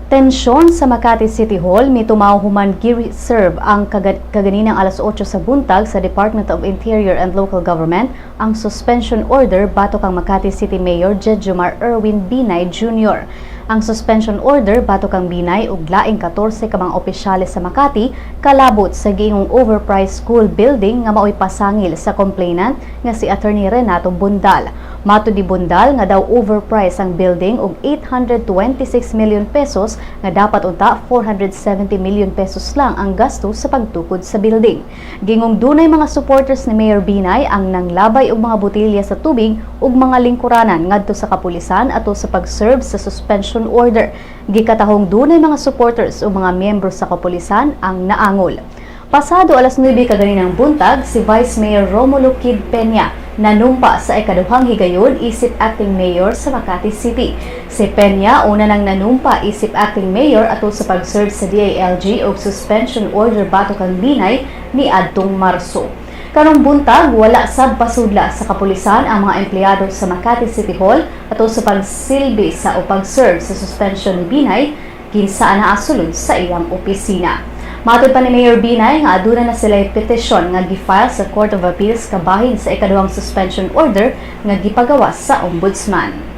Tensyon sa Makati City Hall mitumaw human gi-serve ang kaganinang alas 8 sa buntag sa Department of Interior and Local Government ang suspension order batok kang Makati City Mayor Jejomar Erwin Binay Jr. Ang suspension order batok kang Binay ug laing 14 ka mga opisyales sa Makati kalabot sa giingong overpriced school building nga maoy pasangil sa complainant nga si Attorney Renato Bundal. Matud ni Bundal nga daw overpriced ang building og 826 million pesos nga dapat unta 470 million pesos lang ang gasto sa pagtukod sa building. Giingong dunay mga supporters ni Mayor Binay ang nanglabay og mga botelya sa tubig ug mga lingkuranan ngadto sa kapulisan ato sa pag-serve sa suspension order. Gikatahong dunay mga supporters o mga miyembro sa kapulisan ang naangol. Pasado alas 9 kaganinang buntag, si Vice Mayor Romulo Kid Peña nanumpa sa ikaduhang higayon isip acting mayor sa Makati City. Si Peña una nang nanumpa isip acting mayor ato sa pag-serve sa DILG og suspension order batok kang Binay ni adtong Marso. Karong buntag, wala sab pasudla sa kapulisan ang mga empleyado sa Makati City Hall ato sa pagsilbi sa o pag-serve sa suspension ni Binay kinsa naa sulod sa iyang opisina. Matod pa ni Mayor Binay nga aduna na sila petisyon nga gi-file sa Court of Appeals kabahin sa ikaduhang suspension order nga gipagawas sa Ombudsman.